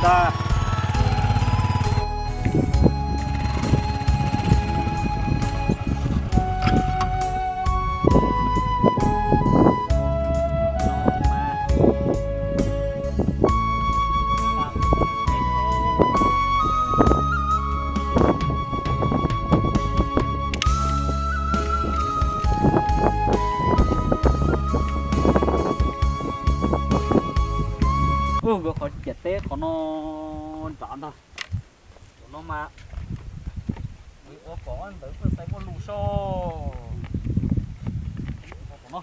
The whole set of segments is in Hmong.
Tag. Ua nkawd qhov ciam teb qhov no nrad ntag. Tus no mas ua pom ntawd pheej xaiv muaj lus soj. Ua pom no.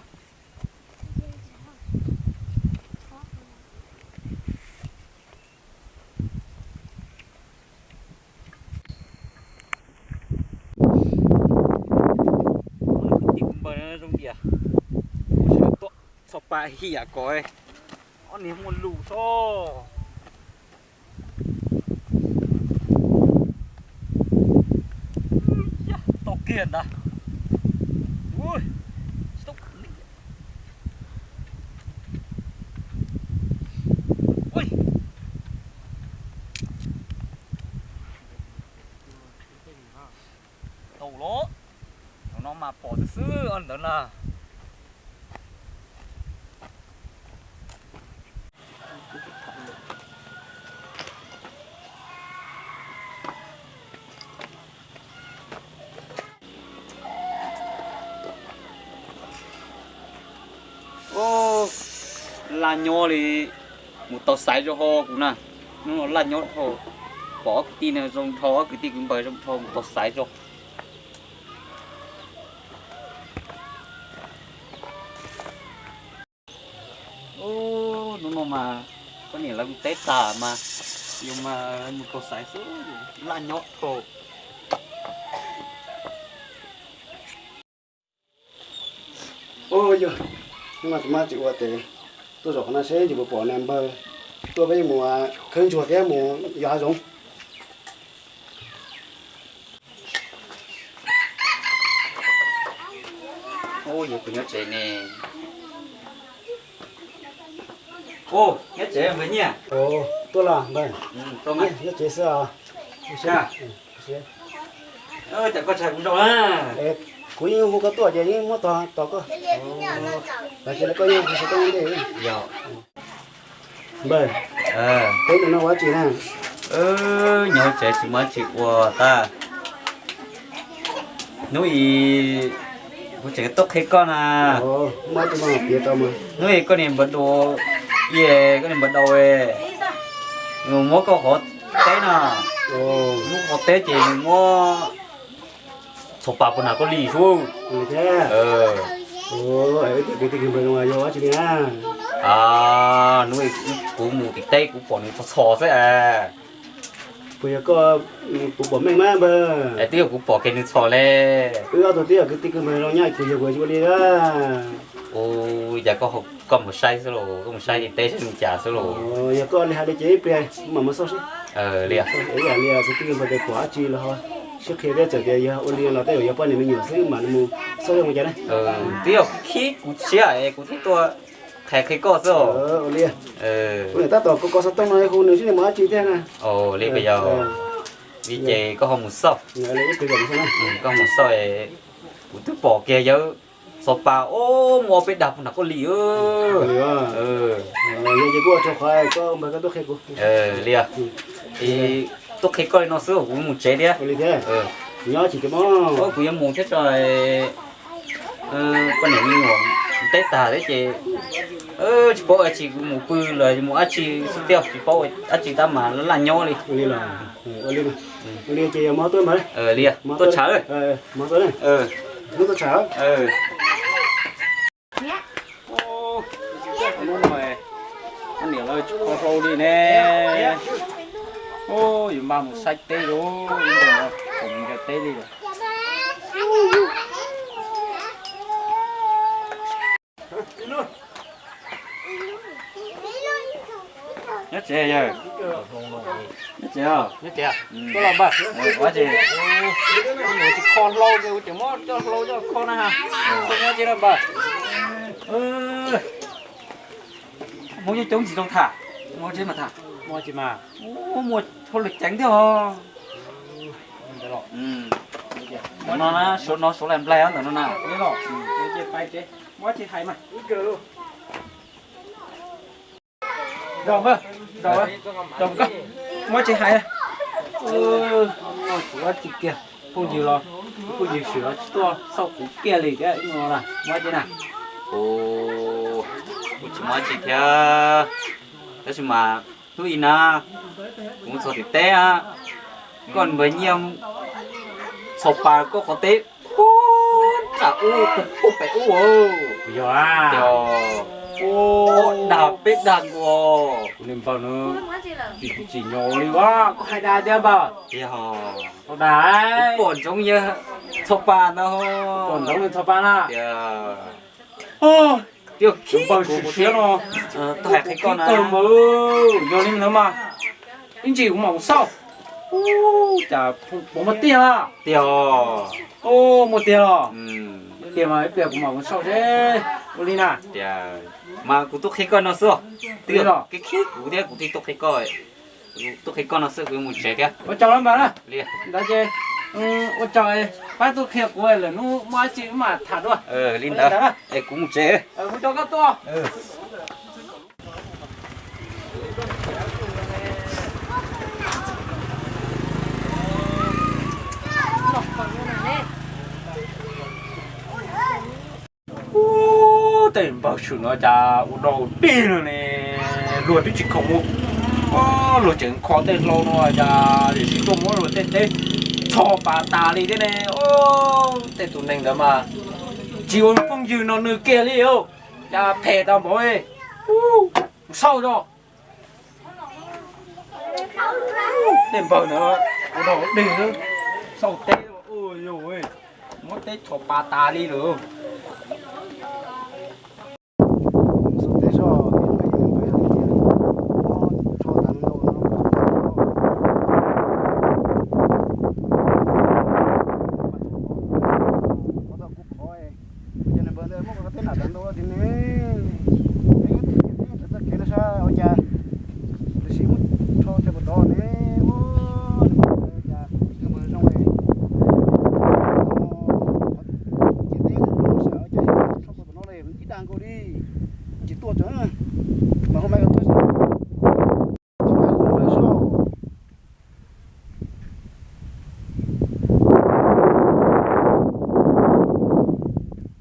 Kwv tij kuv npawg zoo diam, kuv sawv tuaj txog pa hiam kom ob niag muaj lus soj. Tau kiag ntag. Ui, tsis tau. Ui. Tau los, tus no mas pom xwb xwb ntawd na. Laj nyob li, mus tau xaiv zog ho kuv na. Hnub no laj nyob dhau, pom ob kwv tij no zoo dhau, ob kwv tij kwv npawg zoo dhau, mus tau xaiv zog. Hnub no mas poj niam lawv mus teb tas mas, yus mas mus tau xaiv xwb, laj nyob dhau. Ua yog, hnub no kuv mam tsis ua tes tuaj zaum qhov no seb ntshe puas pom niag npawg tuaj peb mus khawb ntsuag thiab mus yos hav zoov. Ua yog tus nyob tsev ne. Ua nyob tsev npawg Nyiaj. Tuaj los npawg, nyob tsev xwb os. Cas koj tsis hais kuv zoo na. Kuv yeej hu koj tuaj ces yeej muab tog tos koj. Los ces koj yeej hu xov tooj ntej. Npawg, peb tus no ua dab tsi na? Nyob tsev tsis muaj dab tsi ua tag. Hnub i kuv tseem tuaj qhia koj na. Hnub i koj niag npawg Dau, koj niag npawg Dau, nws muab koj qhov teb na. Muab qhov teb ces nws muab txhos pas puas hnav koj li sub. Hnub i kuv mus tim teb kuv pom nws txhos txhos xwb. Puas yog koj, kuv pom meej mas npawg. Twb yog kuv pom kiag nws txhos li. Wb ob tug twb yog kwv tij kwv npawg zoo nyob kuv yog kuv tsis ua li. Ua cas koj mus saib xwb los, koj mus saib tim teb saib nws cas xwb los. Yog koj li hais li ces ib pliag mam mus xauj seb. Li ib yam li kwv tij kwv npawg tias pom dab tsi los ho sib qhia thiab, txawm tias yog ua li los tej zaum yog poj niam me nyuam xwb mam li mus xauj ua cas na. Twb yog khib kuv siab es kuv thiaj tuaj qhia qhia koj xwb os. Ua li, kuv niam tab tom kos xov tooj no hu nws seb nws mus dab tsi thiab na. Li ko yog, li ces koj ho mus xauj, koj mus xauj, kuv twb pom kiag yawg txhos pas muab ob peb dag puag nram koj li. Yog ces kuv ua rau qhov koj npawg koj tuaj qhia kuv. Li, tuaj qhia koj li no xwb kuv mus tsev thiab. Nyob tsis tias kuv yuav mus thiab tso. Poj niam me nyuam teb tag thiab ces tsis paub dab tsi, kuv mus pw los mus dab tsi xwb thiab, tsis paub dab tsi tab mas laj nyob li. Ua li ces yog mus tuaj npawg. Li, tuaj tshawb. Hnub tuaj tshawb. Hnub no poj niam lawv tsis kho hlau li ne. Yuav npaj mus saib teb lauj, ib ntus no tsis mus nrhiav teb li lawm. Nyob tsev yawg? Nyob tsev os. Nyob tsev. Tuaj los npawg. Ua tsis, tsis kho hlau ces kuv tseem muab coj hlau coj kho na ha. Tuaj nyob tsev los npawg. Hmoob coob coob tsis tau tham, muaj tsev mas tham. Muaj tsis mas, muaj hauj lwm ceev thiab os. No na, suav no suav lais nplaig ntawm no na. Muab tsis hais mas, muab tsis hais, muab tsis hais kiag. Phooj ywg los, phooj ywg swm los tsis tuaj xauj kuv kiag li thiab no na, muab tsis na. Kuv tsis muaj tsis thiab, tab sis mas hnub ib na, kuv mus txog tim teb, koj npawg Nyiaj txhos pas koj qhov teb, ub, nram ub, pem ub. Yog, ob dag peb dag nkaus. Kuv niag npawg no tsis tsim nyog li, koj hais dag tiag npawg. Yog, dag, pom ntsoov yawg txhos pas ntag, pom ntsoov yawg txhos pas na. Npawg siab siab no, tau hais qhia koj na, yog li ntawd mas ib ntsis kuv mam mus xauj. Cas puas muaj tiag? Tiag, muaj tiag los? Tiag mas ib pliag kuv mam mus xauj seb ua li na. Mas kuv tuaj qhia koj no xwb, twb yog kev khib kuv thiab kuv thiaj tuaj qhia koj. Tuaj qhia koj no xwb, kuv yuav mus tsev thiab. Ua tsaug lawm npawg na. Ntawd ces ua tsaug, pab tuaj qhia kuv, lwm hnub muaj dab tsi mam tham dua. Li ntawd, es kuv mus tsev. Ua tsaug koj tuaj. Ub, tej npawg swm no cas ua dog dig no ne, luag twb tsis khoom mus, luag tseem kho tej hlau no cas, tiam sis tuaj muab luag tej teb txhos pas tas li thiab ne. Tej tus neeg ntawd mas tsis ua phooj ywg no nws kiag li, cas phem tau npaum. Mus xauj tso. Tej npawg na, ua dog dig, xauj teb, muab teb txhos pas tas li lawm. Ua cas npawg ntawd muab kuv tej nam tawv ntau tiag ne? Txoj kev no saib ua cas lawv siv muab rho chaw puas tod ne? Ua cas npawg zoo li ces teb ntawd no saib ua cas rho puas tom no li ib dag nkaus li. Tsis tuaj tso, mas hu ma tuaj.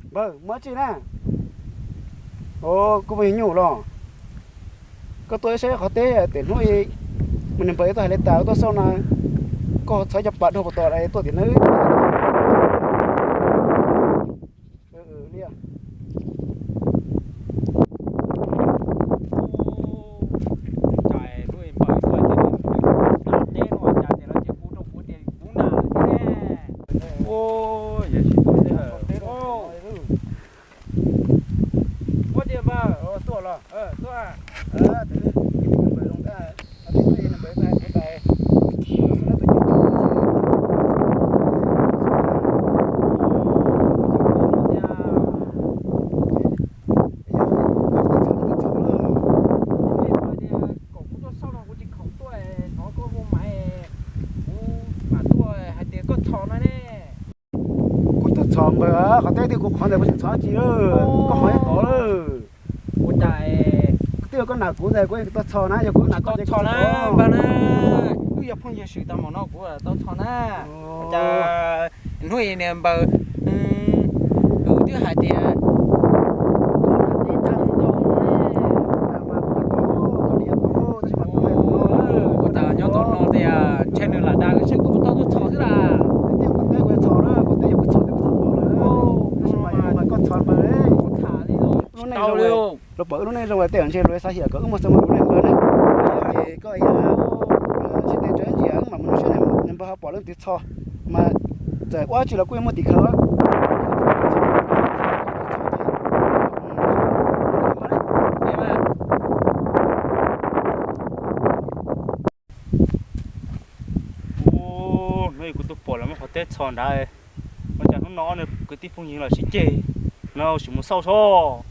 Npawg, muaj dab tsi na? Os, kuv phooj ywg nyuj los? Koj tuaj saib qhov teb tim hnub ib, mas niag npawg tuaj hais li tas tuaj xauj na, koj txhob cov pas dhau puas tom tuaj tim na. Ua tiag npawg, tuaj los? Kuv tuaj txhos npawg, qhov teb twb kuv qhov ntawd kuv tsis txhos dab tsi, koj qhov nyob tod lawm. Ua cas twb yog koj nam kuv ntawd kuv tuaj txhos na, yog kuv nam koj ces kuv txhos na. Npawg na, wb yog phooj ywg swm tau mus no kuv tau txhos na. Cas hnub ib niag npawg, wb twb hais tias ua cas nyob tom no tias ntshe nws lam dag wb seb kuv tau tuaj txhos xwb las. Lub neej zoo, lawv pom wb lub neej zoo li tej ntshe luag xav hiam kom wb muaj txoj muaj lub neej npawg ne. Ces koj sib tw tso ntsia wb mam mus nug seb nws npawg ho pom leej twg txhos, mas txawm ua tsi los kuj yuav muaj tim khawv. Hnub kuv tuaj pom lawv muab qhov teb txhos nrad, ua cas hnub no ob kwv tij phooj ywg los sib ceg no, sim mus xauj seb.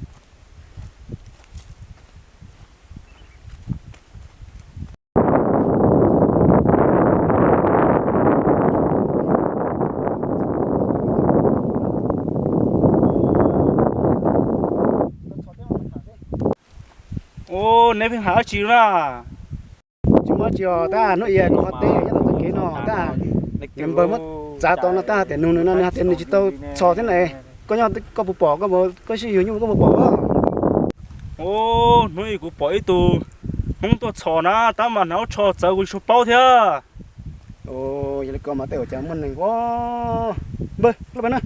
Nej pheej hais dab tsi na? Tsis muaj dab tsi os, tab hnub ib koj qhov teb nyob tom txoj kev no tab, nws npawg muab txav tau no tab tias nug nws no nws hais tias nws tsis tau txhos thiab na. Koj nyob koj puas pom, koj sib yuav nyuj koj puas pom? Ub, hnub ib kuv pom ib tug Hmoob tuaj txhos na tab mas hnav lub tsho txawv kuv tsis tshua paub thiab. Yog li ko mas tej zaum cas muaj neeg ua. Npawg, npawg na.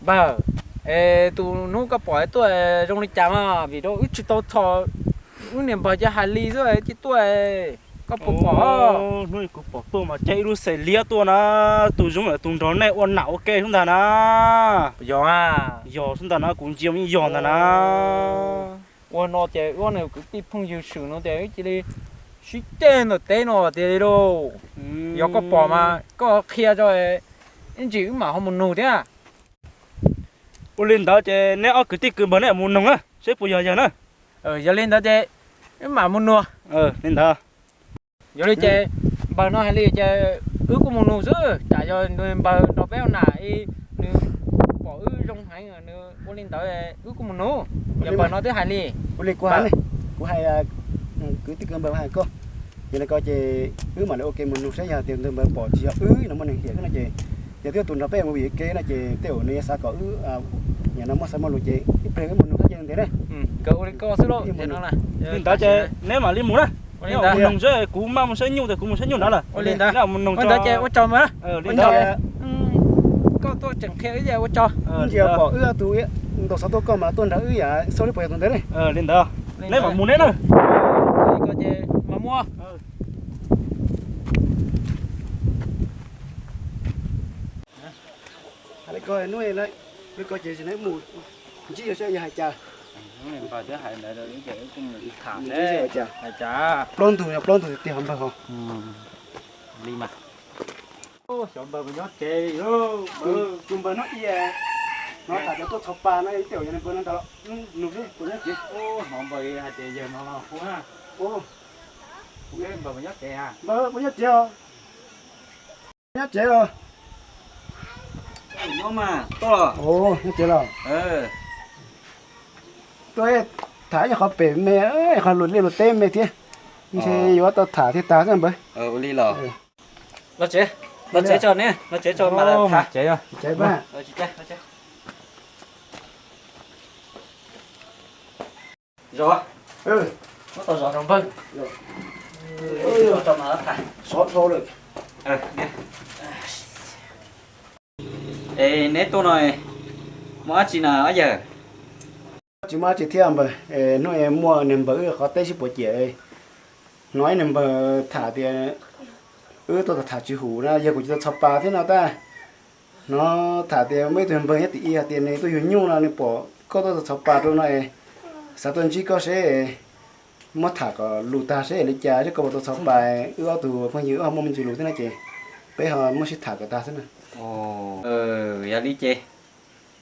Npawg, es tus hnub koj pom tuaj zoo li cas mas vim rau wb tsis tau txhos, wb niam npawg cia hais li xwb cia tuaj, koj puas pom? Hnub kuv pom tuaj mas caij ib lub xeem liab tuaj na, tus zoo yam tus nrog nej ua nam ua ke xwb ntag na. Yog, yog xwb ntag na, kuv ntsia yeej yog ntag na. Ua no ces wb ob niag kwv tij phooj ywg swm no ces wb cia li sib ceg ntawm teb no tiag li lauj. Yog koj pom mas koj qhia tso, ib ntsis wb mam ho mus nug thiab. Ua li ntawd ces neb ob kwv tij kwv npawg neb mus nug na seb puas yog yawg na. Yog li ntawd ces wb mam mus nug. Li ntawd. Yog li ces npawg no hais li ces wb kuj mus nug xwb, tsam yog npawg nrog peb ua nam, nws pom wb zoo heev, nws ua li ntawd wb kuj mus nug. Yog npawg no twb hais li. Ua li kuv hais, kuv hais kwv tij kwv npawg hais koj. Yog li ko ces wb mam li ua ke mus nug saib yog tias npawg pom tsis yog wb no muaj neeg hiam no ces, yog twb yog tus nrog peb mus vim kev no ces tej zaum nws yuav xav kom wb, yog no muaj xav muaj lus ces ib pliag wb mus nug thiab ces ntev na. Ua li ko xwb lauj. Li ntawd ces neb mam li mus na. Neb mus nug seb, kuv mam mus saib nyuj tias kuv mus saib nyuj ntawd lawm. Ua li ntawd ces ua tsaug mas. Li ntawd. Koj tuaj tseem qhia wb ua tsaug. Ntsia pom wb tus ntaus xov tuaj koj mas tuaj nrog wb yam xauj li puas yog tus ntawd ne. Li ntawd. Neb mam mus neb na. Li ko ces mam mus. Hais li ko hnub, li ko ces neb mus ntsib yawg seb yawg hais cas. Npawg twb hais ntawd ces wb kuj mus tham seb hais cas. Plaub ntug, plaub ntug tiag tiag npawg ho. Li mas. Xyov npawg puas nyob tsev li. Tus npawg no ib, no tham cov tuaj txhos pas no tej zaum yog npawg no ntag los nug seb puas nyob tsev. Hnov npawg hais tias yawg no no hu na. Npawg puas nyob tsev? Npawg puas nyob tsev os? Nyob tsev os. Nyob mas tuaj los. Nyob tsev los. Tuaj tham ib qho pem me, qho luag liaj luag teb me thiab, ntshe yuav tau tham thiaj tag xwb npawg. Ua li los. Los tsev, los tsev tso ne, los tsev tso mas tham. Zov, muab tau zov rau npawg. Sov dhau lawm. Es neb tuaj no muaj dab tsi na ob yawg? Tsis muaj dab tsi thiab npawg, hnub muaj niag npawg wb qhov teb sib puas ciam, hnov ib niag npawg tham tias wb tuaj tham tsis hum na, yog kuv tsis tau txhos pas thiab no tab. Hnov tham tias muaj ib tug npawg nyob tim ib hais tias nws tuaj yug nyuj no nws pom koj tuaj txhos pas rau no es xav tuaj ntsib koj seb muab tham kom lus tag seb li cas seb koj puas tau txhos pas, wb ob tug phooj ywg wb ho muaj me ntsis lus thiab no ces peb ho muab sib tham kom tag xwb na. Yog li ces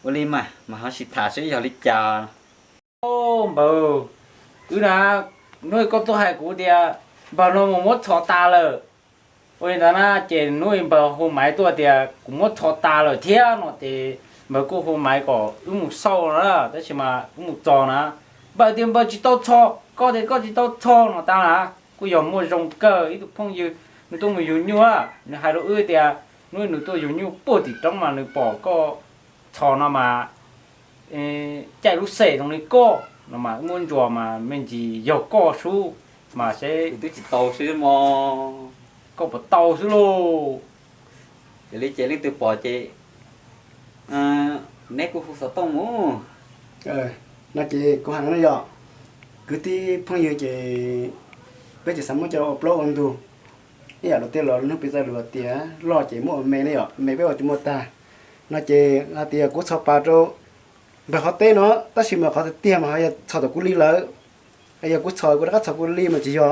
ua li mas mas ho sib tham seb yog li cas. Npawg, wb na, hnub koj tuaj hais kuv tias npawg no mus muab txhos tas lawm. Ua li ntawd na ces hnub npawg hu maiv tuaj tias kuv muab txhos tas lawm thiab no ces npawg kuj hu maiv kom wb mus xauj no na, tab sis mas wb mus txog na, npawg tias npawg tsis tau txhos, koj tias koj tsis tau txhos no tas na. Kuj yog muaj zoo kawg ib tug phooj ywg nws tuaj mus yug nyuj, nws hais rau wb tias hnub nws tuaj yug nyuj puag tim roob mas nws pom koj txhos no mas caij lub xeem zoo li koj no mas wb muab ntsuas mas me ntsis yog koj sub mas seb twb tsis tau sub mo, koj puas tau xwb lauj. Yog li ces leej twg pom ces neb kuj hu xov tooj mus. No ces kuv hais no yog kwv tij phooj ywg ces peb tsis xav muab coj ua plaub ua ntug. Ib yam luag tej los hnub pis txawj lus tias loj ces muab ua me ne yom, me peb ua tsis muaj tag. No ces hais tias kuv txhos pas rau npawg qhov teb no, tab sis mas qhov tiag tiag mas ho yog txhos tom kuv li lawm. Yog kuv txhos kuv rov qab txhos kuv li mas tsis yog,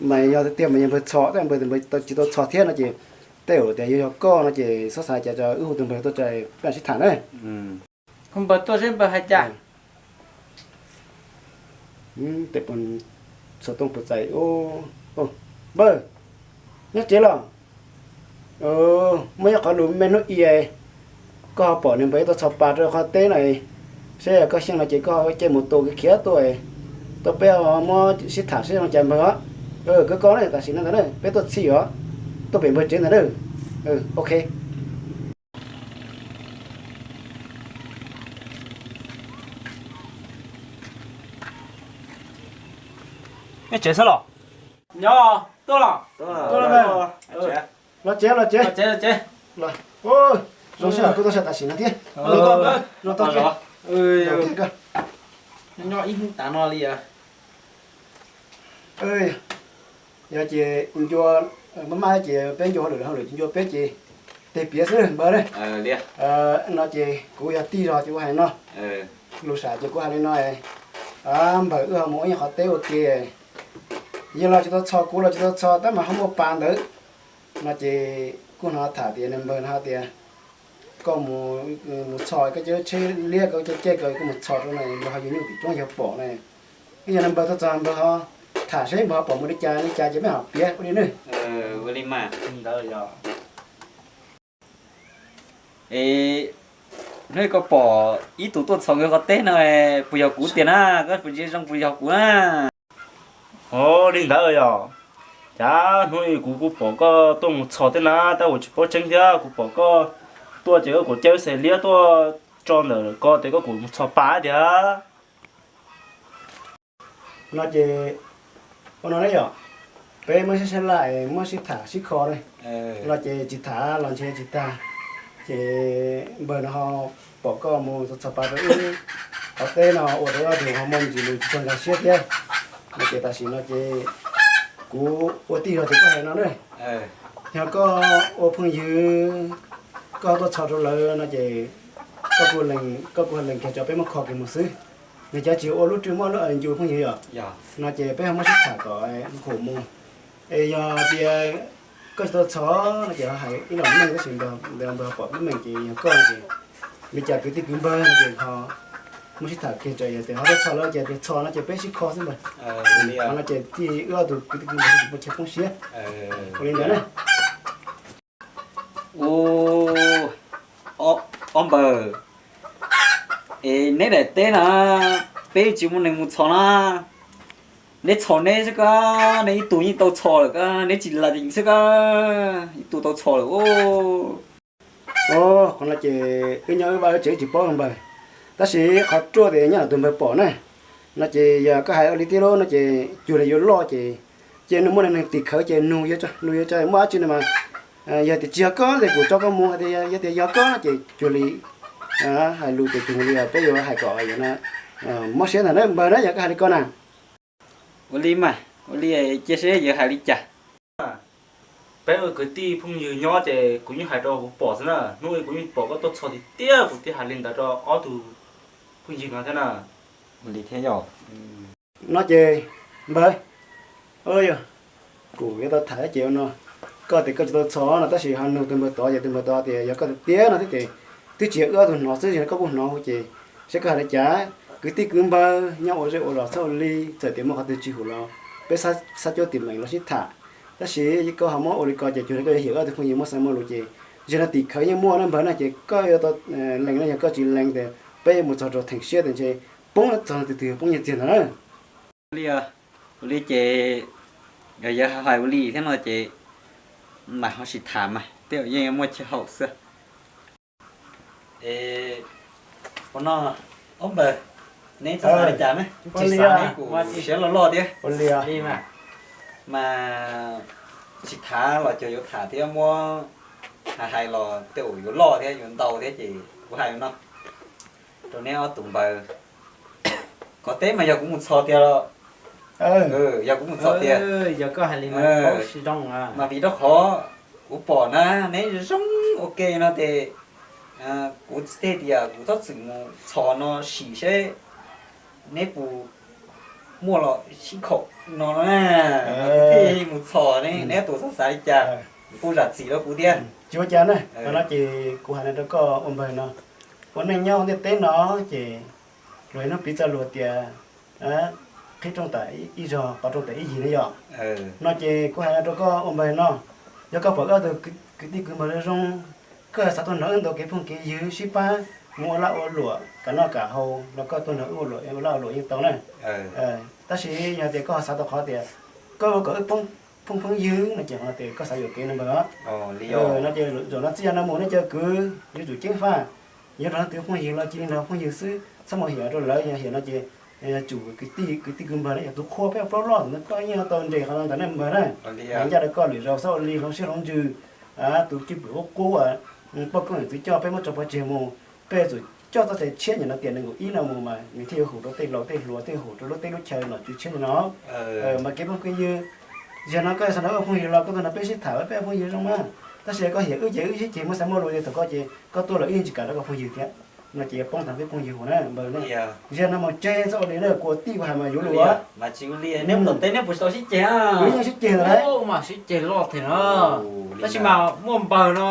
mas yog tiag tiag mas yog npawg txhos tab npawg tsis tau txhos thiab no ces tej zaum tias yog yog koj no ces txhob xav cas, wb hu tus npawg tuaj tso peb mam sib tham na. Hu npawg tuaj seb npawg hais cas. Tej xov tooj puas txais. Npawg, nyob tsev los? Muaj ib qho lus me hnub i, koj ho pom niag npawg ib tau txhos pas rau qhov teb no, Seb koj xyeej no ces koj cia mus tus khiav tuaj, tuaj peb muab sib tham seb zoo cas npawg os. Koj koj na, tam sim no ntawd na peb tuaj txhij os, tuaj pem npawg tsev ntawd na. Ok. Neb tsev xwb los? Nyob, tuaj los? Los tsev, los tsev. Zoo sij hawm tuaj txog tam sim no thiab. Nyob ib hnub tav no li. Yog ces ncua, maj maj ces peb ncua hauj lwm, hauj lwm ncua peb ces tes piav xwb npawg na. No ces kuv yog tij zog ces kuv hais no, lus sam ces kuv hais li no, npawg wb ho mus ib nyuag qhov teb ua ke, yog los tsis tau txhos, kuv los tsis tau txhos tab mas ho muaj pas ntawd. No ces kuj hnov tham tias nws npawg no tias koj mus txhos koj cov tsheb liab, koj cov caij ko, koj mus txhos rau no npawg ho yug nyuj tim roob yog pom na. Ib yog npawg tuaj txog npawg ho tham seb npawg ho pom mus li cas li cas ces peb ho piav ua li nawb. Ua li mas. Es hnub koj pom ib tug tuaj txhos nkawd qhov teb no, puas yog kuv tiag na? Koj puas ntsia zoo puas yog kuv na? Ov, li ntawd yog. Cas hnub kuv kuj pom koj tuaj mus txhos thiab na, tab kuv tsis paub tseeb thiab, kuv pom koj tuaj ces koj kuj caij xaim liab tuaj tso ntawm ko ces koj kuj mus txhos pas tiag. No ces ua no ne yom, peb muab sib sab laj es muab sib tham sib kho ne. No ces tsis tham los ntshe tsis tag. Ces npawg no ho pom koj mus txog txog pas rau wb qhov teb no ua rau ob tug ho muaj ntsis lus tsis txog nkag siab thiab. No ces tam sim no ces kuv ua tij zog ces kuv hais no na, yog koj ua phooj ywg, koj tuaj txhos rau lawv no ces koj kuj lees kiag tso peb muab kho kiag mus xwb. Nws cov tsis ua lub rwj muab lub ncu phooj ywg yom, no ces peb ho muab sib tham kom nkhaus mus. Es yog tias koj tsis tau txhos no ces ho hais ib los meej tab sis npawg pom lub meej ces yog koj no ces li cas kwv tij kwv npawg no ces ho muab sib tham kiag tso, yog tias ho tuaj txhos lawm ces tias txhos no ces peb sib kho xwb npawg. No ces thiaj wb ob tug kwv tij kwv npawg tsis muaj chaw poob siab. Ua li ntawd na. Ua, ob npawg, es neb daim teb na, peb tsis muaj neeg mus txhos na. Neb txhos neb xwb kab, neb ib tug yeej tau txhos lawm kab, neb tsis lees xwb kab, ib tug tau txhos lawm. Qhov no ces wb nyob wb vaj wb tsev wb tsis paub npawg, tab sis qhov ruaj tias nyob tus npawg pom na. No ces yog koj hais ua li thiab lub no ces cuag li yuav loj ces, ces nug muaj neeg tim khawv ces nug yuav tso, nug yuav tso muaj dab tsi no mas, yog tias tsis yog koj ces kuv tso koj mus, hais tias yog tias yog koj no ces cuag li hais lus ces cuag li peb yuav hais kom mob siab ntag na npawg na, yog koj hais li ko na. Ua li mas, ua li cia seb yuav hais li cas. Peb ua kwv tij phooj ywg nyob ces kuv yeej hais rau kuv pom xwb na, hnub kuv yeej pom koj tuaj txhos tiag tiag kuv thiaj hais li ntawd rau ob tug phooj ywg no thiab na. Ua li thiab yog. No ces npawg, kuv yuav tau tham ces ua no, koj tias koj tsis tau txhos no tab sis ho nug tus npawg tod ces tus npawg tod tias yog koj tiag tiag no thiab ces twb tsis yog wb ob tug hnov xwb, koj kuj hnov ces seb koj hais li cas. Kwv tij kwv npawg nyob ua zej ua zos txhob ua li, txawm tias muaj qhov twg tsis haum los peb xab cuab tim meem los sib tham. Tab sis koj ho muab ua li ko ces cuag li koj yuav hiam wb ob tug phooj ywg muaj xeem muaj lus ces, zaum no tim khawv yeej muaj na npawg na ces koj yuav tau lees los yog koj tsis lees tias peb mus txog rau theem siab tias ntshe poob txog tus twg poob nyiaj txiag ntawd na. Ua li, ua li ces yog yawg hais ua li thiab no ces mam ho sim tham mas tej zaum yeej muaj chaw haum xwb. Es ua no, ob npawg, neb txhob xav li cas ne, kuv siab loj loj thiab. Mas tsis tham los cuag yuav tham thiab, muab hais hais los tej zaum yuav loj thiab yuav ntau thiab ces kuv hais no rau neb ob tug npawg, qhov teb mas yog kuv mus txhos tiag los, yog kuv mus txhos tiag, mas vim rau qhov kuv pom na neb zoo ua ke no ces kuv thiaj tias kuv txhob txwm mus txhos no sim seb neb puas muaj los sib khaum no na, kuv thiaj mus txhos ne, neb tus txhob xav li cas, kuj zam txim rau kuv thiab. Tsis ua cas na, qhov no ces kuv hais no rau koj ua npawg no, ua neej nyob ntiaj teb no ces luag hnub piv txoj lus tias qhib rooj tam ib zog, qhov rooj tam ib yig ne yom. No ces kuv hais no rau koj ua npawg no, yog koj pom wb ob tug kwv tij kwv npawg zoo zoo, koj xav tuaj nrog wb ntaus kev phooj kev ywg sib pab, muab ua laj ua luam kam noj kam haus los koj tuaj nrog wb ua laj ua luam yeej tau na. Tab sis yog tias koj xav tau qhov tias koj ua kom wb phooj phooj ywg no ces qhov tias koj xav yuam kev no npawg os. No ces zaum no txij no mus nej cov kwv yuav tsum ceeb faj, yuav nrog leej twg phooj ywg los cia li nrog phooj ywg xwb, txhob mus hiam rau lawv, yog hiam no ces tsum kwv tij kwv tij kwv npawg na, yog tus qhua peb ua plaub loj ntawd koj yeej tau nres qhov ntawd na npawg na. Ncaj rau koj lwm zaus txhob ua li hloov siab hloov ntsws, tus cwj pwm ub qub poj koob yawm txwv coj peb muab tso pov tseg mus, peb yuav tsum coj txoj cai tshiab nim no tiam nees nkaum ib no mus mas nws thiaj yuav hum rau tej laus tej hluas, thiaj hum rau lub teb lub chaw nom tswv tshiab nim no. Mas kev phooj kev ywg, zaum no koj xav nrog wb ua phooj ywg los koj tuaj nrog peb sib tham, peb ua phooj ywg zoo mas. Tab sis koj hiam wb ces wb sib ceg muaj xav muaj lus ces thaum koj ces koj tuaj los wb yeej tsis kam rau koj phooj ywg thiab. No ces yuav poob tag peb phooj ywg hauv na npawg na. Zaum no mus tseg txhob ua li na, kua tij ua hais mas yuav luag. Wb yeej sib ceg ntawd lauj. Mas sib ceg loj thiab no. Tab sis mas muaj npawg no,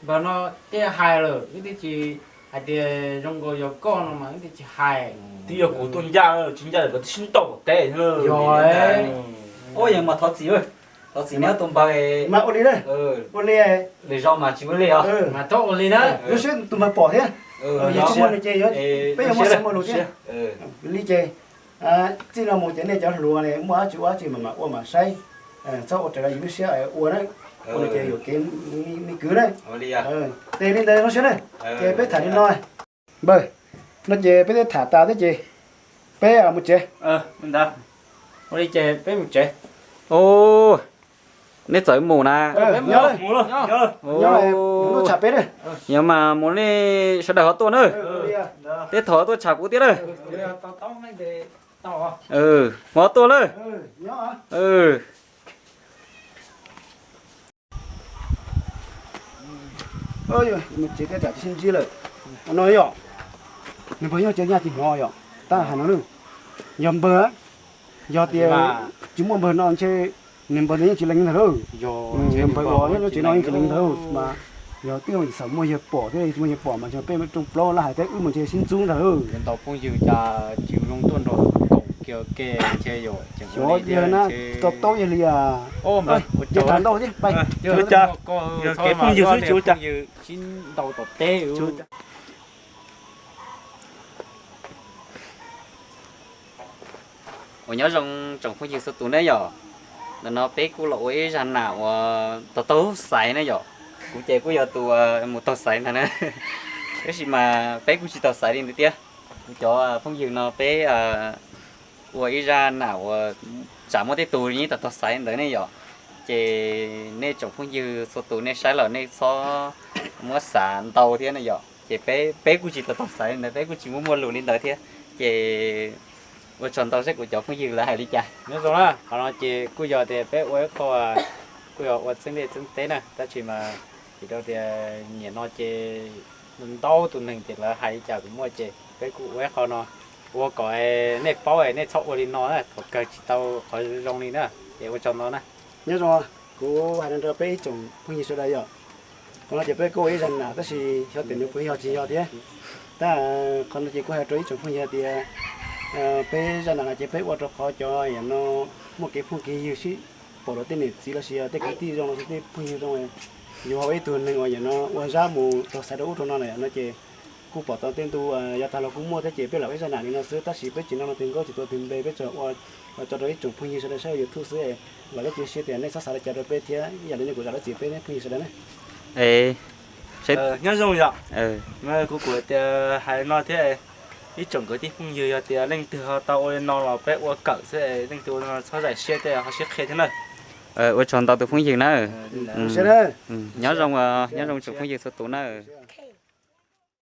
npawg no thiaj hais lawm, wb twb tsis hais tias zoo nkaus yog koj no mas wb twb tsis hais. Twb yog kuv tuaj ncaj, tsis ncaj lawm koj twb sib ntaus tom teb. Yog, ua yeej mas thov txim, thov txim neb tus npawg. Mas ua li na, ua li, lwm zaus mas tsis ua li os. Mas txhob ua li na, lub siab tus npawg pom thiab. Yog tsis muaj nws ces peb yuav muaj xav muaj lus thiab. Li ces txij no mus ces nej cov hluas ne muaj dab tsi ua dab tsi mas mam ua mam saib, txhob ua raws li yus lub siab ua na. Ua no ces yuam kev me kwv na. Ces li ntawd zoo siab na, ces peb tham li no. Npawg, no ces peb twb tham tas thiab ces peb mus tsev. Ua li ces peb mus tsev. Nej txawm mus na. Nyob, nyob, mus tsham peb na. Yog mas mus nej sawv daws ho tuaj na. Tej thaum tuaj tsham kuv thiab na. Ho tuaj na. Mus tsev thiab tsam tsis sib ntsib lawm. No yom, nws npawg nyob tsev nyaj tsis hnov yom, tab hais no na. Yog npawg, yog tias tsis muaj npawg no ntshe nws npawg yeej tsis lees ntag lauj. Nws npawg uas nyob tsev no yeej tsis lees ntag lauj mas. Yog twb xav muaj yawg pom thiab, muaj yawg pom mas ntshe peb rooj plaub laj hais thiab wb mas ntshe sib ntxub ntag lauj. Ntau phooj ywg cas tsis zoo tuaj nrog koom kiag ke ntshe yom. Xyov yawg na, tau taub yawg li as. Ces tham ntau thiab, pais. Yog kev phooj ywg xwb tsis ua cas. Sib ntaus tom teb. Uas nyob zoo tsoom phooj ywg txhua tus ne yom. Ntawm no peb kuj los ua ib zaj nam uas tau taug xaiv na yom. Kuv ces kuj yog tus mus taug xaiv ntag na. Tab sis mas peb kuj tsis taug xaiv li ntawd thiab. Kuv cov phooj ywg no peb ua ib zaj nam uas tsam muaj tej tus yeej tau taug xaiv ntawd ne yom. Ces nej tsoom phooj ywg txhua tus nej saib los nej txhob muab xav ntau thiab na yom. Ces peb, peb kuj tsis tau taug xaiv li ntawd, peb kuj tsis muaj muaj lus li ntawd thiab. Ces ua tsaug ntau seb kuv cov phooj ywg lawv hais li cas. Nyob zoo na, qhov no ces kuj yog tias peb ua ib qho, kuj yog ua txeeb liaj txeeb teb na, tab sis mas vim rau tias nim no ces ntau tus neeg tias lawv hais li cas kuj muaj, ces peb kuj ua ib qho no ua kom nej paub, nej txhob ua li no na, thaum kawg tsis tau qhov zoo li na. Ces ua tsaug ntau na. Nyob zoo, kuv hais no rau peb ib tsoom phooj ywg sawv daws yom. Qhov no ces peb kuj ua ib zaj nam tab sis xyov tias nws puas yog tsis yog thiab. Tab qhov no ces kuj hais rau ib tsoom phooj ywg hais tias peb zaj nam no ces peb ua rau qhov cov yam no muaj kev phooj kev ywg sib pom rau tej niam txiv los sis tej kwv tij zoo los sis tej phooj ywg zoo, yus ho ua ib tug neeg uas yam no ua zaj mus taug xaiv rau ub rau no na yom, no ces kuj pom tau tej ntu yav tag los kuj muaj thiab, ces peb lam ua ib zaj nam li no xwb, tab sis peb tsis no no tus nkauj tsis tuav tus npe, peb tsuas ua tso rau ib tsoom phooj ywg sawv daws saib YouTube xwb, vam thiab cia siab tias nej txhob xav li cas rau peb thiab ib yam li nej kuj zam lub txim peb ne phooj ywg sawv daws ne. Nyob zoo yom. Kuv kuj tias hais no thiab, ib tsoom kwv tij phooj ywg yog tias leej twg ho tau ua li no los peb ua kawm xwb, leej twg ua li no txhob zam siab thiab ho sib qhia thiab na. Ua tsaug ntau tus phooj ywg na. Nyob zoo, nyob zoo tsoom phooj ywg txhua tus na.